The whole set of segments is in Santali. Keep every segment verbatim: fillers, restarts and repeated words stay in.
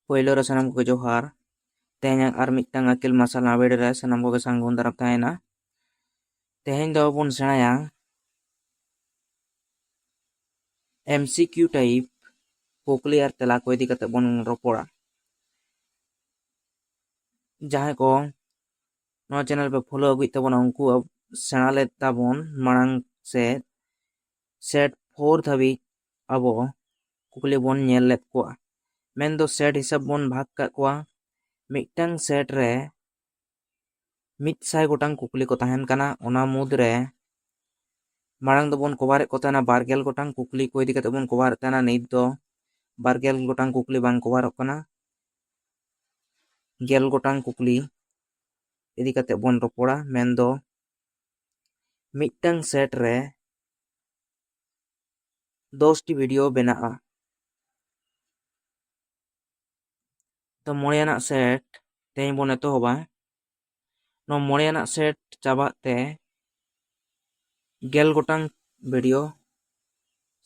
ᱯᱳᱭᱞᱳ ᱨᱮ ᱥᱟᱱᱟᱢ ᱠᱚᱜᱮ ᱡᱚᱦᱟᱨ᱾ ᱛᱮᱦᱮᱧᱟᱜ ᱟᱨ ᱢᱤᱫᱴᱟᱝ ᱟᱹᱠᱤᱞ ᱢᱟᱨᱥᱟᱞ ᱱᱟᱣᱟ video ᱨᱮ ᱥᱟᱱᱟᱢ ᱠᱚᱜᱮ ᱥᱟᱹᱜᱩᱱ ᱫᱟᱨᱟᱢ ᱛᱟᱦᱮᱱᱟ᱾ ᱛᱮᱦᱮᱧ ᱫᱚ ᱵᱚᱱ ᱥᱮᱬᱟᱭᱟ M C Q type ᱠᱩᱠᱞᱤ ᱟᱨ ᱛᱮᱞᱟ ᱠᱚ ᱤᱫᱤ ᱠᱟᱛᱮ ᱵᱚᱱ ᱨᱚᱯᱚᱲᱟ᱾ ᱡᱟᱦᱟᱸᱭ ᱠᱚ ᱱᱚᱣᱟ channel ᱯᱮ follow ᱟᱹᱜᱩᱭᱮᱫ ᱛᱟᱵᱚᱱᱟ, ᱩᱱᱠᱩ ᱟᱵ-, ᱥᱮᱬᱟ ᱞᱮᱫ ᱛᱟᱵᱚᱱ ᱢᱟᱲᱟᱝ ᱥᱮ set four ᱫᱷᱟᱹᱵᱤᱡ ᱟᱵᱚ ᱠᱩᱠᱞᱤ ᱵᱚᱱ ᱧᱮᱞ ᱞᱮᱫ ᱠᱚᱣᱟ᱾ ᱢᱮᱱᱫᱚ set ᱦᱤᱥᱟᱹᱵ ᱵᱚᱱ ᱵᱷᱟᱜᱽ ᱠᱟᱜ ᱠᱚᱣᱟ᱾ ᱢᱤᱫᱴᱟᱝ set ᱨᱮ ᱢᱤᱫ ᱥᱟᱭ ᱜᱚᱴᱟᱝ ᱠᱩᱠᱞᱤ ᱠᱚ ᱛᱟᱦᱮᱱ ᱠᱟᱱᱟ᱾ ᱚᱱᱟ ᱢᱩᱫᱽᱨᱮ ᱢᱟᱲᱟᱝ ᱫᱚᱵᱚᱱ cover ᱮᱫ ᱠᱚ ᱛᱟᱦᱮᱱᱟ, ᱵᱟᱨ ᱜᱮᱞ ᱜᱚᱴᱟᱝ ᱠᱩᱠᱞᱤ ᱠᱚ ᱤᱫᱤ ᱠᱟᱛᱮ ᱵᱚᱱ cover ᱮᱫ ᱛᱟᱦᱮᱱᱟ᱾ ᱱᱤᱛ ᱫᱚ ᱵᱟᱨ ᱜᱮᱞ ᱜᱚᱴᱟᱝ ᱠᱩᱠᱞᱤ ᱵᱟᱝ coverᱚᱜ ᱠᱟᱱᱟ, ᱜᱮᱞ ᱜᱚᱴᱟᱝ ᱠᱩᱠᱞᱤ ᱤᱫᱤ ᱠᱟᱛᱮ ᱵᱚᱱ ᱨᱚᱯᱚᱲᱟ᱾ ᱢᱮᱱᱫᱚ ᱢᱤᱫᱴᱟᱝ set ᱨᱮ ᱫᱚᱥ ᱴᱤ video ᱵᱮᱱᱟᱜᱼᱟ᱾ ᱛᱚ ᱢᱚᱬᱮ ᱟᱱᱟᱜ set ᱛᱮᱦᱮᱧ ᱵᱚᱱ ᱮᱛᱚᱦᱚᱵᱟ᱾ ᱱᱚᱣᱟ ᱢᱚᱬᱮ ᱟᱱᱟᱜ set ᱪᱟᱵᱟᱜ ᱛᱮ ᱜᱮᱞ ᱜᱚᱴᱟᱝ video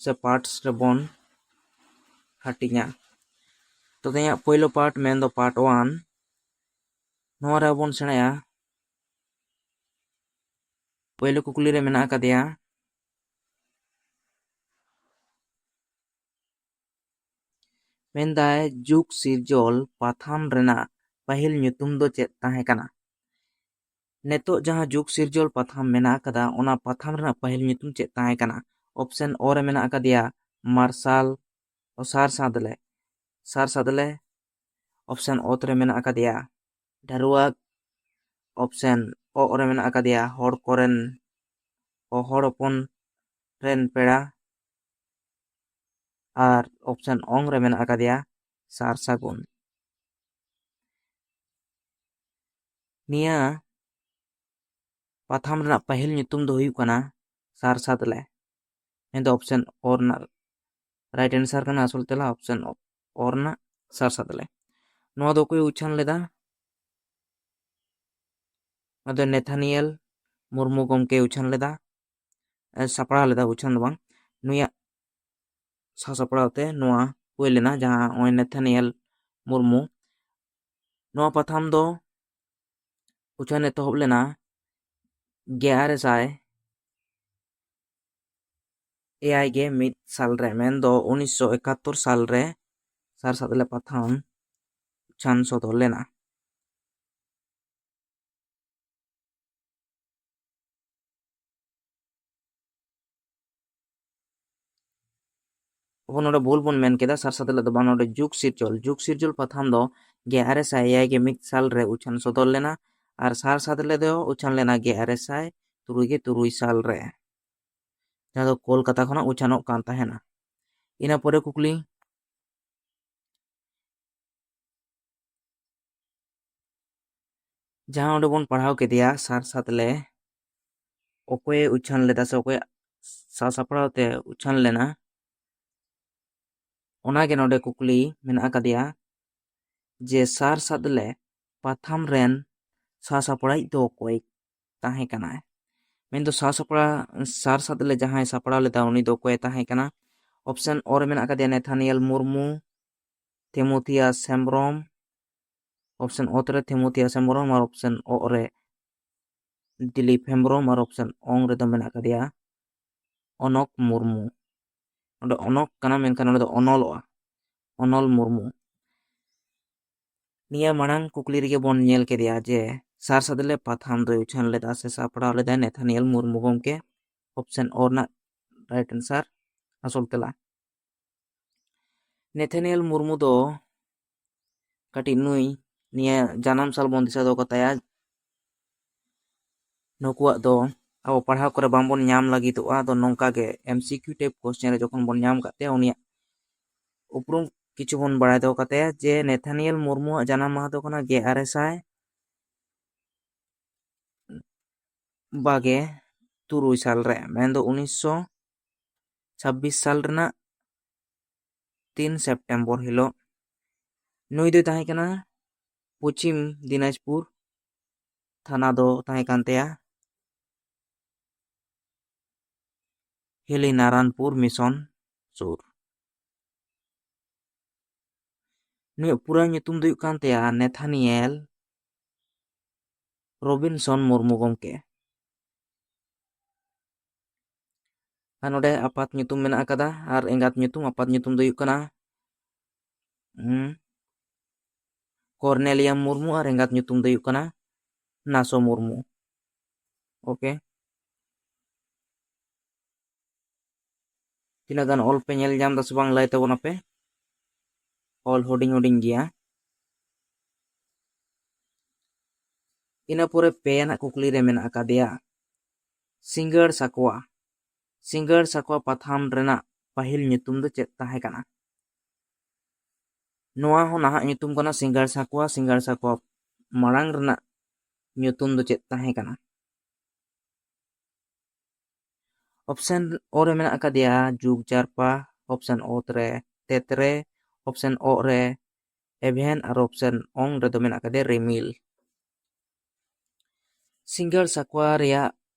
ᱥᱮ parts ᱨᱮᱵᱚᱱ ᱦᱟᱹᱴᱤᱧᱟ᱾ ᱛᱚ ᱛᱮᱦᱮᱧᱟᱜ ᱯᱳᱭᱞᱳ part ᱢᱮᱱᱫᱚ part one, ᱱᱚᱣᱟ ᱨᱮ ᱟᱵᱚ ᱵᱚᱱ ᱥᱮᱬᱟᱭᱟ᱾ ᱯᱳᱭᱞᱳ ᱠᱩᱠᱞᱤ ᱨᱮ ᱢᱮᱱᱟᱜ ᱟᱠᱟᱫᱮᱭᱟ, ᱢᱮᱱᱫᱟᱭ, ᱡᱩᱜᱽ ᱥᱤᱨᱡᱚᱞ ᱯᱟᱛᱷᱟᱢ ᱨᱮᱱᱟᱜ ᱯᱟᱹᱦᱤᱞ ᱧᱩᱛᱩᱢ ᱫᱚ ᱪᱮᱫ ᱛᱟᱦᱮᱸ ᱠᱟᱱᱟ? ᱱᱤᱛᱚᱜ ᱡᱟᱦᱟᱸ ᱡᱩᱜᱽ ᱥᱤᱨᱡᱚᱞ ᱯᱟᱛᱷᱟᱢ ᱢᱮᱱᱟᱜ ᱟᱠᱟᱫᱟ, ᱚᱱᱟ ᱯᱟᱛᱷᱟᱢ ᱨᱮᱱᱟᱜ ᱯᱟᱹᱦᱤᱞ ᱧᱩᱛᱩᱢ ᱪᱮᱫ ᱛᱟᱦᱮᱸ ᱠᱟᱱᱟ? Option ᱚ ᱨᱮ ᱢᱮᱱᱟᱜ ᱟᱠᱟᱫᱮᱭᱟ ᱢᱟᱨᱥᱟᱞ, ᱚ, ᱥᱟᱨ ᱥᱟᱫᱽᱞᱮ, ᱥᱟᱨ ᱥᱟᱫᱽᱞᱮ᱾ Option ᱚ ᱨᱮ ᱢᱮᱱᱟᱜ ᱟᱠᱟᱫᱮᱭᱟ ᱰᱷᱟᱹᱨᱣᱟᱹᱜ᱾ Option ᱚ ᱨᱮ ᱢᱮᱱᱟᱜ ᱟᱠᱟᱫᱮᱭᱟ ᱦᱚᱲ ᱠᱚᱨᱮᱱ, ᱚ, ᱦᱚᱲ ᱦᱚᱯᱚᱱ ᱨᱮᱱ ᱯᱮᱲᱟ᱾ ᱟᱨ option ᱚᱝ ᱨᱮ ᱢᱮᱱᱟᱜ ᱟᱠᱟᱫᱮᱭᱟ ᱥᱟᱨ ᱥᱟᱹᱜᱩᱱ᱾ ᱱᱤᱭᱟᱹ ᱯᱟᱛᱷᱟᱢ ᱨᱮᱱᱟᱜ ᱯᱟᱹᱦᱤᱞ ᱧᱩᱛᱩᱢ ᱫᱚ ᱦᱩᱭᱩᱜ ᱠᱟᱱᱟ ᱥᱟᱨ ᱥᱟᱫᱽᱞᱮ᱾ ᱢᱮᱱᱫᱚ option ᱚ ᱨᱮᱱᱟᱜ right answer ᱠᱟᱱᱟ ᱟᱥᱚᱞ ᱛᱮᱞᱟ, option ᱚ ᱨᱮᱱᱟᱜ ᱥᱟᱨ ᱥᱟᱫᱽᱞᱮ᱾ ᱱᱚᱣᱟ ᱫᱚ ᱚᱠᱚᱭ ᱩᱪᱷᱟᱹᱱ ᱞᱮᱫᱟ? ᱱᱚᱣᱟ ᱫᱚ ᱱᱮᱛᱷᱟᱱᱤᱭᱮᱞ ᱢᱩᱨᱢᱩ ᱜᱚᱢᱠᱮ ᱩᱪᱷᱟᱹᱱ ᱞᱮᱫᱟ, ᱮ, ᱥᱟᱯᱲᱟᱣ ᱞᱮᱫᱟ, ᱩᱪᱷᱟᱹᱱ ᱫᱚ ᱵᱟᱝ, ᱱᱩᱭᱟᱜ ᱥᱟᱥᱟᱯᱲᱟᱣ ᱛᱮ ᱱᱚᱣᱟ ᱦᱩᱭ ᱞᱮᱱᱟ, ᱡᱟᱦᱟᱸ ᱱᱚᱜᱼᱚᱭ ᱱᱮᱛᱷᱟᱱᱤᱭᱮᱞ ᱢᱩᱨᱢᱩ᱾ ᱱᱚᱣᱟ ᱯᱟᱛᱷᱟᱢ ᱫᱚ ᱩᱪᱷᱟᱹᱱ ᱮᱛᱚᱦᱚᱵ ᱞᱮᱱᱟ ᱜᱮᱞ ᱟᱨᱮ ᱥᱟᱭ ᱮᱭᱟᱭ ᱜᱮ ᱢᱤᱫ ᱥᱟᱞ ᱨᱮ, ᱢᱮᱱᱫᱚ ᱩᱱᱤᱥᱥᱚ ᱮᱠᱟᱛᱛᱳᱨ ᱥᱟᱞ ᱨᱮ ᱥᱟᱨ ᱥᱟᱛᱞᱮ ᱯᱟᱛᱷᱟᱢ ᱩᱪᱷᱟᱹᱱ ᱥᱚᱫᱚᱨ ᱞᱮᱱᱟ᱾ ᱟᱵᱚ ᱱᱚᱰᱮ ᱵᱷᱩᱞ ᱵᱚᱱ ᱢᱮᱱ ᱠᱮᱫᱟ, ᱥᱟᱨ ᱥᱟᱛᱞᱮ ᱫᱚ ᱵᱟᱝ, ᱱᱚᱰᱮ ᱡᱩᱜᱽ ᱥᱤᱨᱡᱚᱞ᱾ ᱡᱩᱜᱽ ᱥᱤᱨᱡᱚᱞ ᱯᱟᱛᱷᱟᱢ ᱫᱚ ᱜᱮᱞ ᱟᱨᱮ ᱥᱟᱭ ᱮᱭᱟᱭ ᱜᱮ ᱢᱤᱫ ᱥᱟᱞ ᱨᱮ ᱩᱪᱷᱟᱹᱱ ᱥᱚᱫᱚᱨ ᱞᱮᱱᱟ ᱟᱨ ᱥᱟᱨ ᱥᱟᱛᱞᱮ ᱫᱚ ᱩᱪᱷᱟᱹᱱ ᱞᱮᱱᱟ ᱜᱮᱞ ᱟᱨᱮ ᱥᱟᱭ ᱛᱩᱨᱩᱭ ᱜᱮ ᱛᱩᱨᱩᱭ ᱥᱟᱞ ᱨᱮ, ᱡᱟᱦᱟᱸ ᱫᱚ ᱠᱳᱞᱠᱟᱛᱟ ᱠᱷᱚᱱᱟᱜ ᱩᱪᱷᱟᱹᱱᱚᱜ ᱠᱟᱱ ᱛᱟᱦᱮᱱᱟ᱾ ᱤᱱᱟᱹ ᱯᱚᱨᱮ ᱠᱩᱠᱞᱤ, ᱡᱟᱦᱟᱸ ᱚᱸᱰᱮ ᱵᱚᱱ ᱯᱟᱲᱦᱟᱣ ᱠᱮᱫᱮᱭᱟ, ᱥᱟᱨ ᱥᱟᱛᱞᱮ ᱚᱠᱚᱭᱮ ᱩᱪᱷᱟᱹᱱ ᱞᱮᱫᱟ ᱥᱮ ᱚᱠᱚᱭᱟᱜ ᱥᱟᱥᱟᱯᱲᱟᱣ ᱛᱮ ᱩᱪᱷᱟᱹᱱ ᱞᱮᱱᱟ, ᱚᱱᱟᱜᱮ ᱱᱚᱰᱮ ᱠᱩᱠᱞᱤ ᱢᱮᱱᱟᱜ ᱟᱠᱟᱫᱮᱭᱟ ᱡᱮ ᱥᱟᱨ ᱥᱟᱛᱞᱮ ᱯᱟᱛᱷᱟᱢ ᱨᱮᱱ ᱥᱟᱥᱟᱯᱲᱟᱣᱤᱡ ᱫᱚ ᱚᱠᱚᱭ ᱛᱟᱦᱮᱸ ᱠᱟᱱᱟᱭ? ᱢᱮᱱᱫᱚ ᱥᱟᱥᱟᱯᱲᱟ-, ᱥᱟᱨ ᱥᱟᱛᱞᱮ ᱡᱟᱦᱟᱸᱭ ᱥᱟᱯᱲᱟᱣ ᱞᱮᱫᱟ, ᱩᱱᱤ ᱫᱚ ᱚᱠᱚᱭ ᱛᱟᱦᱮᱸ ᱠᱟᱱᱟ? ᱚᱯᱥᱮᱱ ᱚ ᱨᱮ ᱢᱮᱱᱟᱜ ᱟᱠᱟᱫᱮᱭᱟ ᱱᱮᱛᱷᱟᱱᱤᱭᱮᱞ ᱢᱩᱨᱢᱩ, ᱛᱤᱢᱳᱛᱷᱤᱭᱟᱥ ᱦᱮᱢᱵᱨᱚᱢ, ᱚᱯᱥᱮᱱ ᱚ ᱨᱮ ᱛᱤᱢᱳᱛᱷᱤᱭᱟᱥ ᱦᱮᱢᱵᱨᱚᱢ ᱟᱨ ᱚᱯᱥᱮᱱ ᱚ ᱨᱮ ᱫᱤᱞᱤᱯ ᱦᱮᱢᱵᱨᱚᱢ ᱟᱨ ᱚᱯᱥᱮᱱ ᱚᱝ ᱨᱮᱫᱚ ᱢᱮᱱᱟᱜ ᱟᱠᱟᱫᱮᱭᱟ ᱚᱱᱚᱠ ᱢᱩᱨᱢᱩ᱾ ᱱᱚᱰᱮ ᱚᱱᱚᱠ ᱠᱟᱱᱟ, ᱢᱮᱱᱠᱷᱟᱱ ᱱᱚᱰᱮ ᱫᱚ ᱚᱱᱚᱞᱚᱜᱼᱟ, ᱚᱱᱚᱞ ᱢᱩᱨᱢᱩ᱾ ᱱᱤᱭᱟᱹ ᱢᱟᱲᱟᱝ ᱠᱩᱠᱞᱤ ᱨᱮᱜᱮ ᱵᱚᱱ ᱧᱮᱞ ᱠᱮᱫᱮᱭᱟ ᱡᱮ ᱥᱟᱨ ᱥᱟᱛᱞᱮ ᱯᱟᱛᱷᱟᱢ ᱫᱚᱭ ᱩᱪᱷᱟᱹᱱ ᱞᱮᱫᱟ ᱥᱮ ᱥᱟᱯᱲᱟᱣ ᱞᱮᱫᱟᱭ ᱱᱮᱛᱷᱟᱱᱤᱭᱮᱞ ᱢᱩᱨᱢᱩ ᱜᱚᱢᱠᱮ᱾ ᱚᱯᱥᱮᱱ ᱚ ᱨᱮᱱᱟᱜ ᱨᱟᱭᱤᱴ ᱟᱱᱥᱟᱨ, ᱟᱥᱚᱞ ᱛᱮᱞᱟ᱾ ᱱᱮᱛᱷᱟᱱᱤᱭᱮᱞ ᱢᱩᱨᱢᱩ ᱫᱚ ᱠᱟᱹᱴᱤᱡ ᱱᱩᱭ, ᱱᱤᱭᱟᱹ ᱡᱟᱱᱟᱢ ᱥᱟᱞ ᱵᱚᱱ ᱫᱤᱥᱟᱹ ᱫᱚᱦᱚ ᱠᱟᱛᱟᱭᱟ᱾ ᱱᱩᱠᱩᱣᱟᱜ ᱫᱚ ᱟᱵᱚ ᱯᱟᱲᱦᱟᱣ ᱠᱚᱨᱮ ᱵᱟᱝᱵᱚᱱ ᱧᱟᱢ ᱞᱟᱹᱜᱤᱫᱚᱜᱼᱟ᱾ ᱟᱫᱚ ᱱᱚᱝᱠᱟ ᱜᱮ ᱮᱢ ᱥᱤ ᱠᱤᱭᱩ ᱴᱟᱭᱤᱯ ᱠᱚᱥᱪᱮᱱ ᱨᱮ ᱡᱚᱠᱷᱚᱱ ᱵᱚᱱ ᱧᱟᱢ ᱠᱟᱫ ᱛᱟᱭᱟ, ᱩᱱᱤᱭᱟᱜ ᱩᱯᱨᱩᱢ ᱠᱤᱪᱷᱩ ᱵᱚᱱ ᱵᱟᱲᱟᱭ ᱫᱚᱦᱚ ᱠᱟᱛᱟᱭᱟ ᱡᱮ ᱱᱮᱛᱷᱟᱱᱤᱭᱮᱞ ᱢᱩᱨᱢᱩᱣᱟᱜ ᱡᱟᱱᱟᱢ ᱢᱟᱦᱟ ᱫᱚ ᱠᱟᱱᱟ ᱜᱮᱞ ᱟᱨᱮ ᱥᱟᱭ ᱵᱟᱜᱮ ᱛᱩᱨᱩᱭ ᱥᱟᱞ ᱨᱮ, ᱢᱮᱱᱫᱚ ᱩᱱᱤᱥᱥᱚ ᱪᱷᱟᱵᱵᱤᱥ ᱥᱟᱞ ᱨᱮᱱᱟᱜ ᱛᱤᱱ ᱥᱮᱯᱴᱮᱢᱵᱚᱨ ᱦᱤᱞᱳᱜ᱾ ᱱᱩᱭ ᱫᱚᱭ ᱛᱟᱦᱮᱸ ᱠᱟᱱᱟ ᱯᱚᱪᱷᱤᱢ ᱫᱤᱱᱟᱡᱽᱯᱩᱨ, ᱛᱷᱟᱱᱟ ᱫᱚ ᱛᱟᱦᱮᱸ ᱠᱟᱱ ᱛᱟᱭᱟ ᱦᱤᱞᱤ ᱱᱟᱨᱟᱱᱯᱩᱨ ᱢᱤᱥᱚᱱ ᱥᱩᱨ᱾ ᱩᱱᱤᱭᱟᱜ ᱯᱩᱨᱟᱹ ᱧᱩᱛᱩᱢ ᱫᱚ ᱦᱩᱭᱩᱜ ᱠᱟᱱ ᱛᱟᱭᱟ ᱱᱮᱛᱷᱟᱱᱤᱭᱮᱞ ᱨᱚᱵᱤᱱᱥᱚᱱ ᱢᱩᱨᱢᱩ ᱜᱚᱢᱠᱮ᱾ ᱟᱨ ᱱᱚᱰᱮ ᱟᱯᱟᱛ ᱧᱩᱛᱩᱢ ᱢᱮᱱᱟᱜ ᱟᱠᱟᱫᱟ ᱟᱨ ᱮᱸᱜᱟᱛ ᱧᱩᱛᱩᱢ, ᱟᱯᱟᱛ ᱧᱩᱛᱩᱢ ᱫᱚ ᱦᱩᱭᱩᱜ ᱠᱟᱱᱟ, ᱦᱩᱸ, ᱠᱚᱨᱱᱮᱞᱤᱭᱟ ᱢᱩᱨᱢᱩ ᱟᱨ ᱮᱸᱜᱟᱛ ᱧᱩᱛᱩᱢ ᱫᱚ ᱦᱩᱭᱩᱜ ᱠᱟᱱᱟ ᱱᱟᱥᱚ ᱢᱩᱨᱢᱩ᱾ ᱳᱠᱮ, ᱛᱤᱱᱟᱹᱜ ᱜᱟᱱ ᱚᱞ ᱯᱮ ᱧᱮᱞ ᱧᱟᱢ ᱫᱟ ᱥᱮ ᱵᱟᱝ, ᱞᱟᱹᱭ ᱛᱟᱵᱚᱱ ᱟᱯᱮ᱾ ᱚᱞ ᱦᱩᱰᱤᱧ ᱦᱩᱰᱤᱧ ᱜᱮᱭᱟ᱾ ᱤᱱᱟᱹ ᱯᱚᱨᱮ ᱯᱮ ᱟᱱᱟᱜ ᱠᱩᱠᱞᱤ ᱨᱮ ᱢᱮᱱᱟᱜ ᱟᱠᱟᱫᱮᱭᱟ ᱥᱤᱸᱜᱟᱹᱲ ᱥᱟᱠᱣᱟ᱾ ᱥᱤᱸᱜᱟᱹᱲ ᱥᱟᱠᱣᱟ ᱯᱟᱛᱷᱟᱢ ᱨᱮᱱᱟᱜ ᱯᱟᱹᱦᱤᱞ ᱧᱩᱛᱩᱢ ᱫᱚ ᱪᱮᱫ ᱛᱟᱦᱮᱸ ᱠᱟᱱᱟ? ᱱᱚᱣᱟ ᱦᱚᱸ ᱱᱟᱦᱟᱜ ᱧᱩᱛᱩᱢ ᱠᱟᱱᱟ ᱥᱤᱸᱜᱟᱹᱲ ᱥᱟᱠᱣᱟ᱾ ᱥᱤᱸᱜᱟᱹᱲ ᱥᱟᱠᱣᱟ ᱢᱟᱲᱟᱝ ᱨᱮᱱᱟᱜ ᱧᱩᱛᱩᱢ ᱫᱚ ᱪᱮᱫ ᱛᱟᱦᱮᱸ ᱠᱟᱱᱟ? ᱚᱯᱥᱮᱱ ᱚ ᱨᱮ ᱢᱮᱱᱟᱜ ᱟᱠᱟᱫᱮᱭᱟ ᱡᱩᱜᱽ ᱡᱟᱨᱯᱟ, ᱚᱯᱥᱮᱱ ᱚ ᱨᱮ ᱛᱮᱛᱨᱮ, ᱚᱯᱥᱮᱱ ᱚ ᱨᱮ ᱮᱵᱷᱮᱱ ᱟᱨ ᱚᱯᱥᱮᱱ ᱚᱝ ᱨᱮᱫᱚ ᱢᱮᱱᱟᱜ ᱟᱠᱟᱫᱮᱭᱟ ᱨᱤᱢᱤᱞ᱾ ᱥᱤᱸᱜᱟᱹᱲ ᱥᱟᱠᱣᱟ ᱨᱮᱭᱟᱜ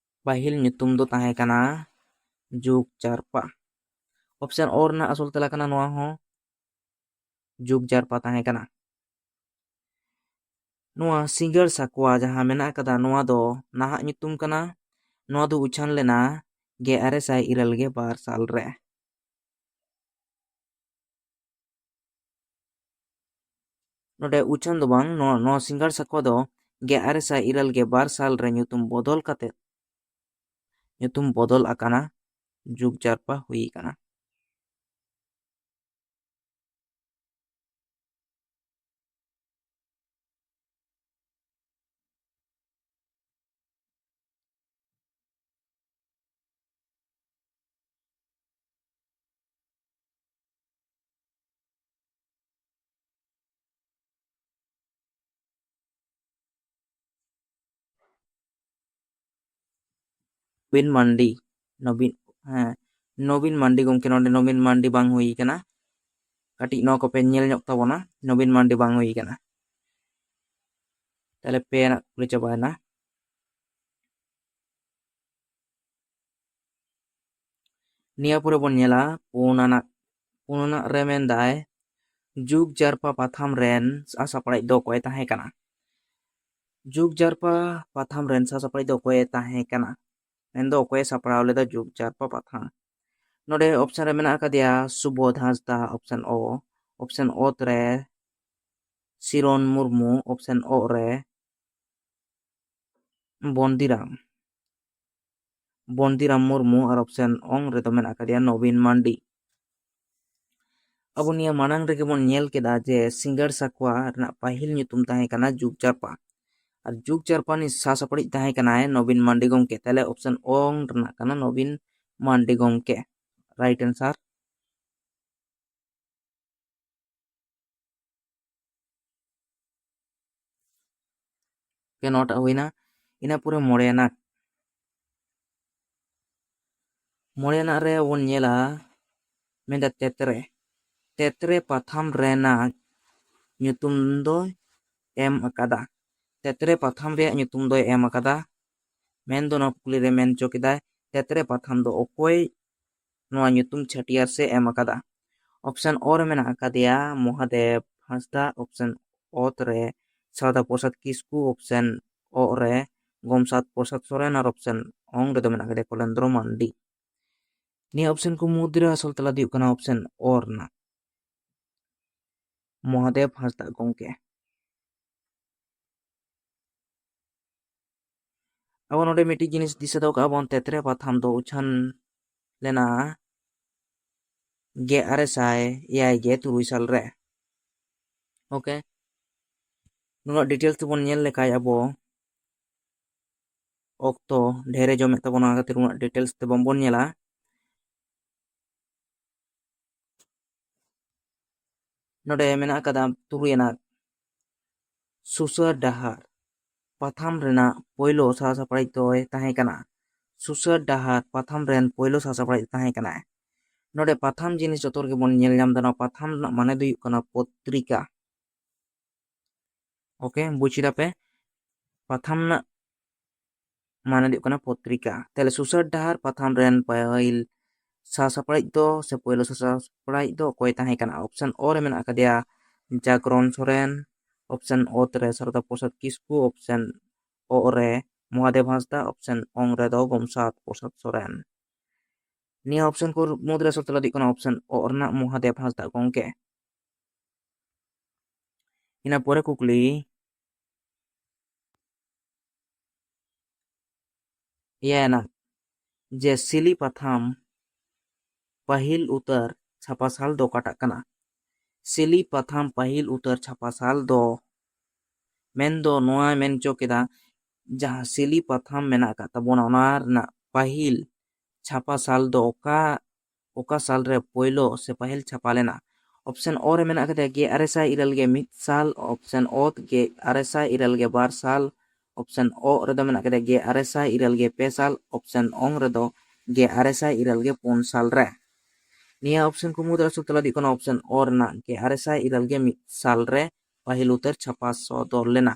ᱯᱟᱹᱦᱤᱞ ᱧᱩᱛᱩᱢ ᱫᱚ ᱛᱟᱦᱮᱸ ᱠᱟᱱᱟ ᱡᱩᱜᱽ ᱡᱟᱨᱯᱟ᱾ ᱚᱯᱥᱮᱱ ᱚ ᱨᱮᱱᱟᱜ ᱟᱥᱚᱞ ᱛᱮᱞᱟ ᱠᱟᱱᱟ ᱱᱚᱣᱟ ᱦᱚᱸ, ᱡᱩᱜᱽ ᱡᱟᱨᱯᱟ ᱛᱟᱦᱮᱸ ᱠᱟᱱᱟ᱾ ᱱᱚᱣᱟ ᱥᱤᱸᱜᱟᱹᱲ ᱥᱟᱠᱣᱟ ᱡᱟᱦᱟᱸ ᱢᱮᱱᱟᱜ ᱟᱠᱟᱫᱟ, ᱱᱚᱣᱟ ᱫᱚ ᱱᱟᱦᱟᱜ ᱧᱩᱛᱩᱢ ᱠᱟᱱᱟ᱾ ᱱᱚᱣᱟ ᱫᱚ ᱩᱪᱷᱟᱹᱱ ᱞᱮᱱᱟ ᱜᱮᱞ ᱟᱨᱮ ᱥᱟᱭ ᱤᱨᱟᱹᱞ ᱜᱮ ᱵᱟᱨ ᱥᱟᱞ ᱨᱮ᱾ ᱱᱚᱰᱮ ᱩᱪᱷᱟᱹᱱ ᱫᱚ ᱵᱟᱝ, ᱱᱚᱣᱟ, ᱱᱚᱣᱟ ᱥᱤᱸᱜᱟᱲ ᱥᱟᱠᱣᱟ ᱫᱚ ᱜᱮᱞ ᱟᱨᱮ ᱥᱟᱭ ᱤᱨᱟᱹᱞ ᱜᱮ ᱵᱟᱨ ᱥᱟᱞ ᱨᱮ ᱧᱩᱛᱩᱢ ᱵᱚᱫᱚᱞ ᱠᱟᱛᱮ, ᱧᱩᱛᱩᱢ ᱵᱚᱫᱚᱞ ᱟᱠᱟᱱᱟ, ᱡᱩᱜᱽ ᱡᱟᱨᱯᱟ ᱦᱩᱭ ᱟᱠᱟᱱᱟ᱾ ᱱᱚᱵᱤᱱ ᱢᱟᱱᱰᱤ, ᱱᱚᱵᱤᱱ, ᱦᱮᱸ, ᱱᱚᱵᱤᱱ ᱢᱟᱱᱰᱤ ᱜᱚᱢᱠᱮ, ᱱᱚᱰᱮ ᱱᱚᱵᱤᱱ ᱢᱟᱱᱰᱤ ᱵᱟᱝ ᱦᱩᱭ ᱠᱟᱱᱟ᱾ ᱠᱟᱹᱴᱤᱡ ᱱᱚᱣᱟ ᱠᱚᱯᱮ ᱧᱮᱞ ᱧᱚᱜ ᱛᱟᱵᱚᱱᱟ, ᱱᱚᱵᱤᱱ ᱢᱟᱱᱰᱤ ᱵᱟᱝ ᱦᱩᱭ ᱠᱟᱱᱟ᱾ ᱛᱟᱦᱞᱮ ᱯᱮ ᱨᱮᱱᱟᱜ ᱠᱩᱠᱞᱤ ᱪᱟᱵᱟᱭᱮᱱᱟ᱾ ᱱᱤᱭᱟᱹ ᱯᱚᱨᱮ ᱵᱚᱱ ᱧᱮᱞᱟ ᱯᱩᱱ ᱟᱱᱟᱜ, ᱯᱩᱱ ᱟᱱᱟᱜ ᱨᱮ ᱢᱮᱱᱫᱟᱭ, ᱡᱩᱜᱽ ᱡᱟᱨᱯᱟ ᱯᱟᱛᱷᱟᱢ ᱨᱮᱱ ᱥᱟᱥᱟᱯᱲᱟᱣᱤᱡ ᱫᱚ ᱚᱠᱚᱭᱮ ᱛᱟᱦᱮᱸ ᱠᱟᱱᱟ? ᱡᱩᱜᱽ ᱡᱟᱨᱯᱟ ᱯᱟᱛᱷᱟᱢ ᱨᱮᱱ ᱥᱟᱥᱟᱯᱲᱟᱣᱤᱡ ᱫᱚ ᱚᱠᱚᱭᱮ ᱛᱟᱦᱮᱸ ᱠᱟᱱᱟ? ᱢᱮᱱᱫᱚ ᱚᱠᱚᱭᱮ ᱥᱟᱯᱲᱟᱣ ᱞᱮᱫᱟ ᱡᱩᱜᱽ ᱡᱟᱨᱯᱟ ᱯᱟᱛᱷᱟᱢ? ᱱᱚᱰᱮ ᱚᱯᱥᱮᱱ ᱨᱮ ᱢᱮᱱᱟᱜ ᱟᱠᱟᱫᱮᱭᱟ ᱥᱩᱵᱳᱫᱷ ᱦᱟᱸᱥᱫᱟ, ᱚᱯᱥᱮᱱ ᱚ᱾ ᱚᱯᱥᱮᱱ ᱚᱛ ᱨᱮ ᱥᱤᱨᱚᱱ ᱢᱩᱨᱢᱩ, ᱚᱯᱥᱮᱱ ᱚ ᱨᱮ ᱵᱚᱱᱫᱤᱨᱟᱢ, ᱵᱚᱱᱫᱤᱨᱟᱢ ᱢᱩᱨᱢᱩ, ᱟᱨ ᱚᱯᱥᱮᱱ ᱚᱝ ᱨᱮᱫᱚ ᱢᱮᱱᱟᱜ ᱟᱠᱟᱫᱮᱭᱟ ᱱᱚᱵᱤᱱ ᱢᱟᱱᱰᱤ᱾ ᱟᱵᱚ ᱱᱤᱭᱟᱹ ᱢᱟᱲᱟᱝ ᱨᱮᱜᱮ ᱵᱚᱱ ᱧᱮᱞ ᱠᱮᱫᱟ ᱡᱮ ᱥᱤᱸᱜᱟᱹᱲ ᱥᱟᱠᱣᱟ ᱨᱮᱱᱟᱜ ᱯᱟᱹᱦᱤᱞ ᱧᱩᱛᱩᱢ ᱛᱟᱦᱮᱸ ᱠᱟᱱᱟ ᱡᱩᱜᱽ ᱡᱟᱨᱯᱟ, ᱟᱨ ᱡᱩᱜᱽ ᱡᱟᱨᱯᱟ ᱨᱤᱱᱤᱡ ᱥᱟᱥᱟᱯᱲᱟᱣᱤᱡ ᱛᱟᱦᱮᱸ ᱠᱟᱱᱟᱭ ᱱᱚᱵᱤᱱ ᱢᱟᱱᱰᱤ ᱜᱚᱢᱠᱮ᱾ ᱛᱟᱦᱞᱮ ᱚᱯᱥᱮᱱ ᱚᱝ ᱨᱮᱱᱟᱜ ᱠᱟᱱᱟ ᱱᱚᱵᱤᱱ ᱢᱟᱱᱰᱤ ᱜᱚᱢᱠᱮ, ᱨᱟᱭᱤᱴ ᱟᱱᱥᱟᱨ᱾ ᱠᱮ ᱱᱚᱣᱟᱴᱟᱜ ᱦᱩᱭᱱᱟ᱾ ᱤᱱᱟᱹ ᱯᱚᱨᱮ ᱢᱚᱬᱮᱭᱟᱱᱟᱜ, ᱢᱚᱬᱮᱭᱟᱱᱟᱜ ᱨᱮ ᱵᱚᱱ ᱧᱮᱞᱟ, ᱢᱮᱱᱫᱟ ᱛᱮᱛᱨᱮ᱾ ᱛᱮᱛᱨᱮ ᱯᱟᱛᱷᱟᱢ ᱨᱮᱱᱟᱜ ᱧᱩᱛᱩᱢ ᱫᱚᱭ ᱮᱢ ᱟᱠᱟᱫᱟ᱾ ᱛᱮᱛᱨᱮ ᱯᱟᱛᱷᱟᱢ ᱨᱮᱭᱟᱜ ᱧᱩᱛᱩᱢ ᱫᱚᱭ ᱮᱢ ᱟᱠᱟᱫᱟ᱾ ᱢᱮᱱᱫᱚ ᱱᱚᱣᱟ ᱠᱩᱠᱞᱤ ᱨᱮ ᱢᱮᱱ ᱦᱚᱪᱚ ᱠᱮᱫᱟᱭ, ᱛᱮᱛᱨᱮ ᱯᱟᱛᱷᱟᱢ ᱫᱚ ᱚᱠᱚᱭ ᱱᱚᱣᱟ ᱧᱩᱛᱩᱢ ᱪᱷᱟᱹᱴᱭᱟᱹᱨ ᱥᱮ ᱮᱢ ᱟᱠᱟᱫᱟ? ᱚᱯᱥᱮᱱ ᱚ ᱨᱮ ᱢᱮᱱᱟᱜ ᱟᱠᱟᱫᱮᱭᱟ ᱢᱚᱦᱟᱫᱮᱵ ᱦᱟᱸᱥᱫᱟ, ᱚᱯᱥᱮᱱ ᱚᱛ ᱨᱮ ᱥᱟᱨᱚᱫᱟ ᱯᱨᱚᱥᱟᱫᱽ ᱠᱤᱥᱠᱩ, ᱚᱯᱥᱮᱱ ᱚ ᱨᱮ ᱜᱚᱢᱥᱟᱫ ᱯᱨᱚᱥᱟᱫᱽ ᱥᱚᱨᱮᱱ, ᱟᱨ ᱚᱯᱥᱮᱱ ᱚᱝ ᱨᱮᱫᱚ ᱢᱮᱱᱟᱜ ᱟᱠᱟᱫᱮᱭᱟ ᱠᱚᱞᱮᱱᱫᱨᱚ ᱢᱟᱱᱰᱤ᱾ ᱱᱤᱭᱟᱹ ᱚᱯᱥᱮᱱ ᱠᱚ ᱢᱩᱫᱽᱨᱮ ᱟᱥᱚᱞ ᱛᱮᱞᱟ ᱫᱚ ᱦᱩᱭᱩᱜ ᱠᱟᱱᱟ ᱚᱯᱥᱮᱱ ᱚ ᱨᱮᱱᱟᱜ, ᱢᱚᱦᱟᱫᱮᱵ ᱦᱟᱸᱥᱫᱟ ᱜᱚᱢᱠᱮ᱾ ᱟᱵᱚ ᱱᱚᱰᱮ ᱢᱤᱫᱴᱤᱡ ᱡᱤᱱᱤᱥ ᱫᱤᱥᱟᱹ ᱫᱚᱦᱚ ᱠᱟᱜᱼᱟ ᱵᱚᱱ, ᱛᱮᱛᱨᱮ ᱯᱟᱛᱷᱟᱢ ᱫᱚ ᱩᱪᱷᱟᱹᱱ ᱞᱮᱱᱟ ᱜᱮᱞ ᱟᱨᱮ ᱥᱟᱭ ᱮᱭᱟᱭ ᱜᱮᱞ ᱛᱩᱨᱩᱭ ᱥᱟᱞ ᱨᱮ᱾ ᱳᱠᱮ, ᱱᱩᱱᱟᱹᱜ ᱰᱤᱴᱮᱞᱥ ᱛᱮᱵᱚᱱ ᱧᱮᱞ ᱞᱮᱠᱷᱟᱡ ᱟᱵᱚ ᱚᱠᱛᱚ ᱰᱷᱮᱨᱮ ᱡᱚᱢᱮᱫ ᱛᱟᱵᱚᱱᱟ, ᱚᱱᱟ ᱠᱷᱟᱹᱛᱤᱨ ᱩᱱᱟᱹᱜ ᱰᱤᱴᱮᱞᱥ ᱛᱮ ᱵᱟᱝᱵᱚᱱ ᱧᱮᱞᱟ᱾ ᱱᱚᱰᱮ ᱢᱮᱱᱟᱜ ᱟᱠᱟᱫᱟ ᱛᱩᱨᱩᱭ ᱟᱱᱟᱜ, ᱥᱩᱥᱟᱹᱨ ᱰᱟᱦᱟᱨ ᱯᱟᱛᱷᱟᱢ ᱨᱮᱱᱟᱜ ᱯᱳᱭᱞᱳ ᱥᱟᱥᱟᱯᱲᱟᱣᱤᱡ ᱫᱚᱭ ᱛᱟᱦᱮᱸ ᱠᱟᱱᱟ᱾ ᱥᱩᱥᱟᱹᱨ ᱰᱟᱦᱟᱨ ᱯᱟᱛᱷᱟᱢ ᱨᱮᱱ ᱯᱳᱭᱞᱳ ᱥᱟᱥᱟᱯᱲᱟᱣᱤᱡ ᱛᱟᱦᱮᱸ ᱠᱟᱱᱟᱭ᱾ ᱱᱚᱰᱮ ᱯᱟᱛᱷᱟᱢ ᱡᱤᱱᱤᱥ ᱡᱚᱛᱚ ᱨᱮᱜᱮ ᱵᱚᱱ ᱧᱮᱞ ᱧᱟᱢ ᱮᱫᱟ, ᱱᱚᱣᱟ ᱯᱟᱛᱷᱟᱢ ᱨᱮᱱᱟᱜ ᱢᱟᱱᱮ ᱫᱚ ᱦᱩᱭᱩᱜ ᱠᱟᱱᱟ ᱯᱚᱛᱨᱤᱠᱟ᱾ ᱳᱠᱮ, ᱵᱩᱡᱽ ᱠᱮᱫᱟ ᱯᱮ? ᱯᱟᱛᱷᱟᱢ ᱨᱮᱱᱟᱜ ᱢᱟᱱᱮ ᱫᱚ ᱦᱩᱭᱩᱜ ᱠᱟᱱᱟ ᱯᱚᱛᱨᱤᱠᱟ᱾ ᱛᱟᱦᱞᱮ ᱥᱩᱥᱟᱹᱨ ᱰᱟᱦᱟᱨ ᱯᱟᱛᱷᱟᱢ ᱨᱮᱱ ᱯᱟᱹᱦᱤᱞ ᱥᱟᱥᱟᱯᱲᱟᱣᱤᱡ ᱫᱚ ᱥᱮ ᱯᱳᱭᱞᱳ ᱥᱟᱥᱟᱯᱲᱟᱣᱤᱡ ᱫᱚ ᱚᱠᱚᱭ ᱛᱟᱦᱮᱸ ᱠᱟᱱᱟ? ᱚᱯᱥᱮᱱ ᱚ ᱨᱮ ᱢᱮᱱᱟᱜ ᱟᱠᱟᱫᱮᱭᱟ ᱡᱟᱜᱽᱨᱚᱱ ᱥᱚᱨᱮᱱ, ᱚᱯᱥᱮᱱ ᱚ ᱨᱮ ᱥᱟᱨᱚᱫᱟ ᱯᱨᱚᱥᱟᱫᱽ ᱠᱤᱥᱠᱩ, ᱚᱯᱥᱮᱱ ᱚ ᱨᱮ ᱢᱚᱦᱟᱫᱮᱵ ᱦᱟᱸᱥᱫᱟ, ᱚᱯᱥᱮᱱ ᱚᱝ ᱨᱮᱫᱚ ᱜᱚᱢᱥᱟᱫ ᱯᱨᱚᱥᱟᱫᱽ ᱥᱚᱨᱮᱱ᱾ ᱱᱤᱭᱟᱹ ᱚᱯᱥᱮᱱ ᱠᱚ ᱢᱩᱫᱽᱨᱮ ᱥᱚᱴᱷᱤᱠ ᱛᱮᱞᱟ ᱫᱚ ᱦᱩᱭᱩᱜ ᱠᱟᱱᱟ ᱚᱯᱥᱮᱱ ᱚ ᱨᱮᱱᱟᱜ ᱢᱚᱦᱟᱫᱮᱵ ᱦᱟᱸᱥᱫᱟ ᱜᱚᱢᱠᱮ᱾ ᱤᱱᱟᱹ ᱯᱚᱨᱮ ᱠᱩᱠᱞᱤ ᱮᱭᱟᱭ ᱟᱱᱟᱜ, ᱡᱮ ᱥᱤᱞᱤ ᱯᱟᱛᱷᱟᱢ ᱯᱟᱹᱦᱤᱞ ᱩᱛᱟᱹᱨ ᱪᱷᱟᱯᱟ ᱥᱟᱞ ᱫᱚ ᱚᱠᱟᱴᱟᱜ ᱠᱟᱱᱟ? ᱥᱤᱞᱤ ᱯᱟᱛᱷᱟᱢ ᱯᱟᱹᱦᱤᱞ ᱩᱛᱟᱹᱨ ᱪᱷᱟᱯᱟ ᱥᱟᱞ ᱫᱚ ᱢᱮᱱᱫᱚ ᱱᱚᱣᱟᱭ ᱢᱮᱱ ᱦᱚᱪᱚ ᱠᱮᱫᱟ, ᱡᱟᱦᱟᱸ ᱥᱤᱞᱤ ᱯᱟᱛᱷᱟᱢ ᱢᱮᱱᱟᱜ ᱟᱠᱟᱫ ᱛᱟᱵᱚᱱᱟ, ᱚᱱᱟ ᱨᱮᱱᱟᱜ ᱯᱟᱹᱦᱤᱞ ᱪᱷᱟᱯᱟ ᱥᱟᱞ ᱫᱚ ᱚᱠᱟ, ᱚᱠᱟ ᱥᱟᱞ ᱨᱮ ᱯᱳᱭᱞᱳ ᱥᱮ ᱯᱟᱹᱦᱤᱞ ᱪᱷᱟᱯᱟ ᱞᱮᱱᱟ? ᱚᱯᱥᱮᱱ ᱚ ᱨᱮ ᱢᱮᱱᱟᱜ ᱟᱠᱟᱫᱟ ᱜᱮᱞ ᱟᱨᱮ ᱥᱟᱭ ᱤᱨᱟᱹᱞ ᱜᱮᱞ ᱢᱤᱫ ᱥᱟᱞ, ᱚᱯᱥᱮᱱ ᱚ ᱜᱮᱞ ᱟᱨᱮ ᱥᱟᱭ ᱤᱨᱟᱹᱞ ᱜᱮᱞ ᱵᱟᱨ ᱥᱟᱞ, ᱚᱯᱥᱮᱱ ᱚ ᱨᱮᱫᱚ ᱢᱮᱱᱟᱜ ᱟᱠᱟᱫᱟ ᱜᱮᱞ ᱟᱨᱮ ᱥᱟᱭ ᱤᱨᱟᱹᱞ ᱜᱮᱞ ᱯᱮ ᱥᱟᱞ, ᱚᱯᱥᱮᱱ ᱚᱝ ᱨᱮᱫᱚ ᱜᱮᱞ ᱟᱨᱮ ᱥᱟᱭ ᱤᱨᱟᱹᱞ ᱜᱮᱞ ᱯᱩᱱ ᱥᱟᱞ ᱨᱮ᱾ ᱱᱤᱭᱟᱹ ᱚᱯᱥᱮᱱ ᱠᱚ ᱢᱩᱫᱽᱨᱮ ᱥᱚᱴᱷᱤᱠ ᱛᱮᱞᱟ ᱫᱚ ᱦᱩᱭᱩᱜ ᱠᱟᱱᱟ ᱚᱯᱥᱮᱱ ᱚ ᱨᱮᱱᱟᱜ ᱜᱮᱞ ᱟᱨᱮ ᱥᱟᱭ ᱤᱨᱟᱹᱞ ᱜᱮᱞ ᱢᱤᱫ ᱥᱟᱞ ᱨᱮ ᱯᱟᱹᱦᱤᱞ ᱩᱛᱟᱹᱨ ᱪᱷᱟᱯᱟ ᱥᱚᱫᱚᱨ ᱞᱮᱱᱟ᱾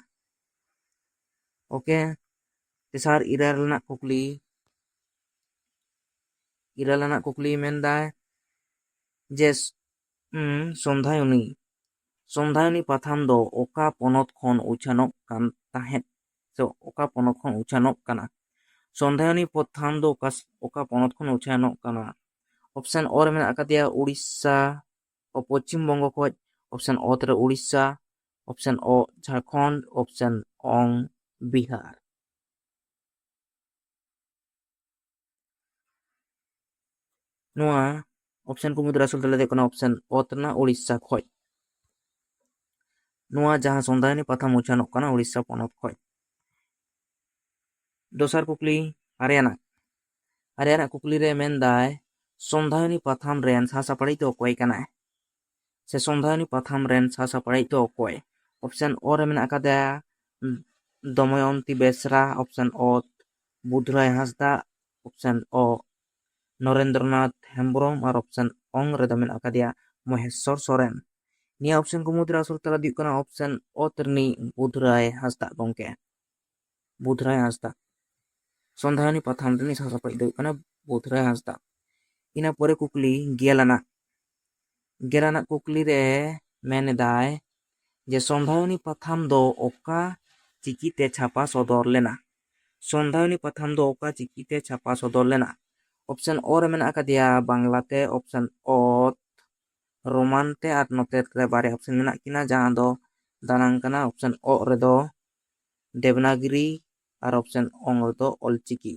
ᱳᱠᱮ, ᱛᱮᱥᱟᱨ ᱤᱨᱟᱹᱞ ᱨᱮᱱᱟᱜ ᱠᱩᱠᱞᱤ, ᱤᱨᱟᱹᱞ ᱟᱱᱟᱜ ᱠᱩᱠᱞᱤ ᱢᱮᱱᱫᱟᱭ ᱡᱮ ᱥ-, ᱩᱸ, ᱥᱚᱱᱫᱷᱟᱭᱚᱱᱤ, ᱥᱚᱱᱫᱷᱟᱭᱚᱱᱤ ᱯᱟᱛᱷᱟᱢ ᱫᱚ ᱚᱠᱟ ᱯᱚᱱᱚᱛ ᱠᱷᱚᱱ ᱩᱪᱷᱟᱹᱱᱚᱜ ᱠᱟᱱ ᱛᱟᱦᱮᱸᱫ? ᱥᱮ ᱚᱠᱟ ᱯᱚᱱᱚᱛ ᱠᱷᱚᱱ ᱩᱪᱷᱟᱹᱱᱚᱜ ᱠᱟᱱᱟ? ᱥᱚᱱᱫᱷᱟᱭᱚᱱᱤ ᱯᱟᱛᱷᱟᱢ ᱫᱚ ᱚᱠᱟ ᱥ-, ᱚᱠᱟ ᱯᱚᱱᱚᱛ ᱠᱷᱚᱱ ᱩᱪᱷᱟᱹᱱᱚᱜ ᱠᱟᱱᱟ? ᱚᱯᱥᱮᱱ ᱚ ᱨᱮ ᱢᱮᱱᱟᱜ ᱟᱠᱟᱫᱮᱭᱟ ᱩᱲᱤᱥᱥᱟ, ᱚ ᱯᱚᱪᱷᱤᱢ ᱵᱚᱝᱜᱚ ᱠᱷᱚᱡ, ᱚᱯᱥᱮᱱ ᱚ ᱨᱮ ᱩᱲᱤᱥᱥᱟ, ᱚᱯᱥᱮᱱ ᱚ ᱡᱷᱟᱲᱠᱷᱚᱸᱰ, ᱚᱯᱥᱮᱱ ᱚᱝ ᱵᱤᱦᱟᱨ᱾ ᱱᱚᱣᱟ ᱚᱯᱥᱮᱱ ᱠᱚ ᱢᱩᱫᱽᱨᱮ ᱟᱥᱚᱞ ᱛᱮᱞᱟ ᱫᱚ ᱦᱩᱭᱩᱜ ᱠᱟᱱᱟ ᱚᱯᱥᱮᱱ ᱚ ᱨᱮᱱᱟᱜ ᱩᱲᱤᱥᱥᱟ ᱠᱷᱚᱡ᱾ ᱱᱚᱣᱟ ᱡᱟᱦᱟᱸ ᱥᱚᱱᱫᱷᱟᱭᱚᱱᱤ ᱯᱟᱛᱷᱟᱢ ᱩᱪᱷᱟᱹᱱᱚᱜ ᱠᱟᱱᱟ ᱩᱲᱤᱥᱥᱟ ᱯᱚᱱᱚᱛ ᱠᱷᱚᱡ᱾ ᱫᱚᱥᱟᱨ ᱠᱩᱠᱞᱤ, ᱟᱨᱮ ᱟᱱᱟᱜ᱾ ᱟᱨᱮ ᱟᱱᱟᱜ ᱠᱩᱠᱞᱤ ᱨᱮ ᱢᱮᱱᱫᱟᱭ, ᱥᱚᱱᱫᱷᱟᱭᱚᱱᱤ ᱯᱟᱛᱷᱟᱢ ᱨᱮᱱ ᱥᱟᱥᱟᱯᱲᱟᱣᱤᱡ ᱫᱚ ᱚᱠᱚᱭ ᱠᱟᱱᱟᱭ? ᱥᱮ ᱥᱚᱱᱫᱷᱟᱭᱚᱱᱤ ᱯᱟᱛᱷᱟᱢ ᱨᱮᱱ ᱥᱟᱥᱟᱯᱲᱟᱣᱤᱡ ᱫᱚ ᱚᱠᱚᱭ? ᱚᱯᱥᱮᱱ ᱚ ᱨᱮ ᱢᱮᱱᱟᱜ ᱟᱠᱟᱫᱟ ᱫᱚᱢᱚᱭᱚᱱᱛᱤ ᱵᱮᱥᱨᱟ, ᱚᱯᱥᱮᱱ ᱚ ᱵᱩᱫᱷᱨᱟᱭ ᱦᱟᱸᱥᱫᱟ, ᱚᱯᱥᱮᱱ ᱚ ᱱᱚᱨᱮᱱᱫᱨᱚᱱᱟᱛᱷ ᱦᱮᱢᱵᱨᱚᱢ ᱟᱨ ᱚᱯᱥᱮᱱ ᱚᱝ ᱨᱮᱫᱚ ᱢᱮᱱᱟᱜ ᱟᱠᱟᱫᱮᱭᱟ ᱢᱚᱦᱮᱥᱣᱚᱨ ᱥᱚᱨᱮᱱ᱾ ᱱᱤᱭᱟᱹ ᱚᱯᱥᱮᱱ ᱠᱚ ᱢᱩᱫᱽᱨᱮ ᱟᱥᱚᱞ ᱛᱮᱞᱟ ᱫᱚ ᱦᱩᱭᱩᱜ ᱠᱟᱱᱟ ᱚᱯᱥᱮᱱ ᱚ ᱨᱤᱱᱤᱡ ᱵᱩᱫᱷᱨᱟᱭ ᱦᱟᱸᱥᱫᱟ ᱜᱚᱢᱠᱮ᱾ ᱵᱩᱫᱷᱨᱟᱭ ᱦᱟᱸᱥᱫᱟ᱾ ᱥᱚᱱᱫᱷᱟᱭᱚᱱᱤ ᱯᱟᱛᱷᱟᱢ ᱨᱤᱱᱤᱡ ᱥᱟᱥᱟᱯᱲᱟᱣᱤᱡ ᱫᱚ ᱦᱩᱭᱩᱜ ᱠᱟᱱᱟ ᱵᱩᱫᱷᱨᱟᱭ ᱦᱟᱸᱥᱫᱟ᱾ ᱤᱱᱟᱹ ᱯᱚᱨᱮ ᱠᱩᱠᱞᱤ ᱜᱮᱞ ᱟᱱᱟᱜ᱾ ᱜᱮᱞ ᱟᱱᱟᱜ ᱠᱩᱠᱞᱤ ᱨᱮ ᱢᱮᱱ ᱮᱫᱟᱭ ᱡᱮ ᱥᱚᱱᱫᱷᱟᱭᱚᱱᱤ ᱯᱟᱛᱷᱟᱢ ᱫᱚ ᱚᱠᱟ ᱪᱤᱠᱤ ᱛᱮ ᱪᱷᱟᱯᱟ ᱥᱚᱫᱚᱨ ᱞᱮᱱᱟ? ᱥᱚᱱᱫᱷᱟᱭᱚᱱᱤ ᱯᱟᱛᱷᱟᱢ ᱫᱚ ᱚᱠᱟ ᱪᱤᱠᱤ ᱛᱮ ᱪᱷᱟᱯᱟ ᱥᱚᱫᱚᱨ ᱞᱮᱱᱟ? ᱚᱯᱥᱮᱱ ᱚ ᱨᱮ ᱢᱮᱱᱟᱜ ᱟᱠᱟᱫᱮᱭᱟ ᱵᱟᱝᱞᱟ ᱛᱮ, ᱚᱯᱥᱮᱱ ᱚᱛ ᱨᱳᱢᱟᱱ ᱛᱮ, ᱟᱨ ᱱᱚᱛᱮ ᱨᱮ ᱵᱟᱨᱭᱟ ᱚᱯᱥᱮᱱ ᱢᱮᱱᱟᱜ ᱠᱤᱱᱟ, ᱡᱟᱦᱟᱸ ᱫᱚ ᱫᱟᱱᱟᱝ ᱠᱟᱱᱟ᱾ ᱚᱯᱥᱮᱱ ᱚ ᱨᱮᱫᱚ ᱫᱮᱵᱽᱱᱟᱜᱽᱨᱤ ᱟᱨ ᱚᱯᱥᱮᱱ ᱚᱝ ᱨᱮᱫᱚ ᱚᱞᱪᱤᱠᱤ᱾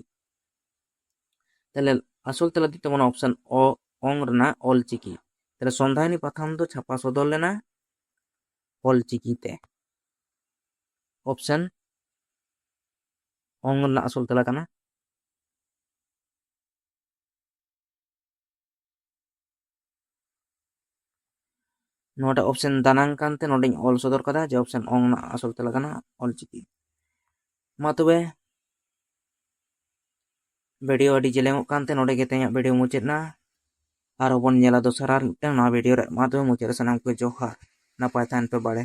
ᱛᱟᱦᱞᱮ ᱟᱥᱚᱞ ᱛᱮᱞᱟ ᱫᱚ ᱛᱟᱵᱚᱱᱟ ᱚᱯᱥᱮᱱ ᱚ, ᱚᱝ ᱨᱮᱱᱟᱜ ᱚᱞᱪᱤᱠᱤ᱾ ᱛᱟᱦᱞᱮ ᱥᱚᱱᱫᱷᱟᱭᱚᱱᱤ ᱯᱟᱛᱷᱟᱢ ᱫᱚ ᱪᱷᱟᱯᱟ ᱥᱚᱫᱚᱨ ᱞᱮᱱᱟ ᱚᱞᱪᱤᱠᱤ ᱛᱮ᱾ ᱚᱯᱥᱮᱱ ᱚᱝ ᱨᱮᱱᱟᱜ ᱟᱥᱚᱞ ᱛᱮᱞᱟ ᱠᱟᱱᱟ᱾ ᱱᱚᱣᱟᱴᱟᱜ ᱚᱯᱥᱮᱱ ᱫᱟᱱᱟᱝ ᱠᱟᱱᱛᱮ ᱱᱚᱰᱮᱧ ᱚᱞ ᱥᱚᱫᱚᱨ ᱠᱟᱫᱟ ᱡᱮ ᱚᱯᱥᱮᱱ ᱚᱝ ᱨᱮᱱᱟᱜ ᱟᱥᱚᱞ ᱛᱮᱞᱟ ᱠᱟᱱᱟ ᱚᱞᱪᱤᱠᱤ᱾ ᱢᱟ ᱛᱚᱵᱮ, ᱵᱷᱤᱰᱤᱭᱳ ᱟᱹᱰᱤ ᱡᱮᱞᱮᱧᱚᱜ ᱠᱟᱱᱛᱮ ᱱᱚᱰᱮ ᱜᱮ ᱛᱮᱦᱮᱧᱟᱜ ᱵᱷᱤᱰᱤᱭᱳ ᱢᱩᱪᱟᱹᱫ ᱮᱱᱟ᱾ ᱟᱨᱦᱚᱸ ᱵᱚᱱ ᱧᱮᱞᱟ ᱫᱚᱥᱟᱨ ᱟᱨ ᱢᱤᱫᱴᱟᱝ ᱱᱟᱣᱟ ᱵᱷᱤᱰᱤᱭᱳ ᱨᱮ᱾ ᱢᱟ ᱛᱚᱵᱮ ᱢᱩᱪᱟᱹᱫ ᱨᱮ ᱥᱟᱱᱟᱢ ᱠᱚ ᱡᱚᱦᱟᱨ, ᱱᱟᱯᱟᱭ ᱛᱟᱦᱮᱱ ᱯᱮ ᱵᱟᱲᱮ᱾